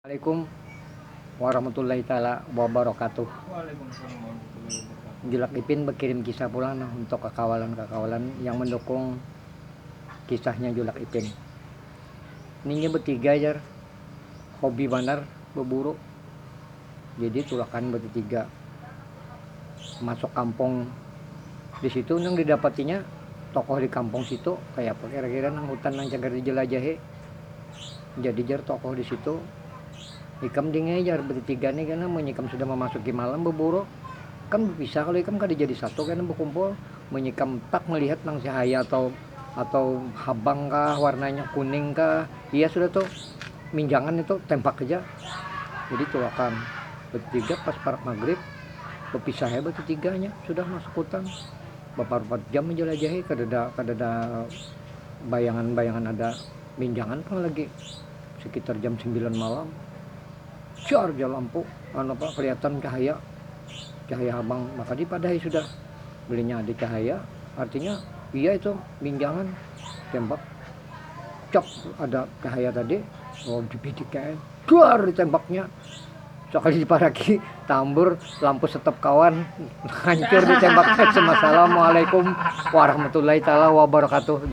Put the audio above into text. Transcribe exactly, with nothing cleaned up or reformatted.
Assalamualaikum warahmatullahi taala wabarakatuh. Julak Ipin bakirim kisah pulang nah untuk kakawalan-kakawalan yang mendukung kisahnya Julak Ipin. Ini nya betiga jar, hobi banar beburu. Jadi tulakan betitiga masuk kampung. Di situ nang didapatinya tokoh di kampung situ, kaya apa kira-kira nang hutan nang cagar dijelajahi. Jadi jar tokoh di situ, "Ikam dingai jar betitiga ni kena, mun ikam sudah memasuki malam beburu, kan bepisah kalau ikam kada jadi satu kena bekumpul. Mun ikam tak melihat nang cahaya atau atau habang kah, warnanya kuning kah, iya sudah tuh, minjangan itu tembak aja." Jadi tulakan betitiga pas parak maghrib, bepisah ya betitiganya, sudah masuk hutan. Baparupat jam menjelajahi, kadada kadada bayangan-bayangan ada minjangan pang lagi. Sekitar jam sembilan malam, jar ja lampu, anu apa, kelihatan cahaya, cahaya habang, maka dipadahi sudah. Belinya ada cahaya, artinya iya itu minjangan, tembak, cok, ada cahaya tadi, oh, dibidik kayak, duar, ditembaknya. Sekali diparaki, tambur, lampu stop kawan, hancur ditembak. Assalamualaikum warahmatullahi taala wabarakatuh.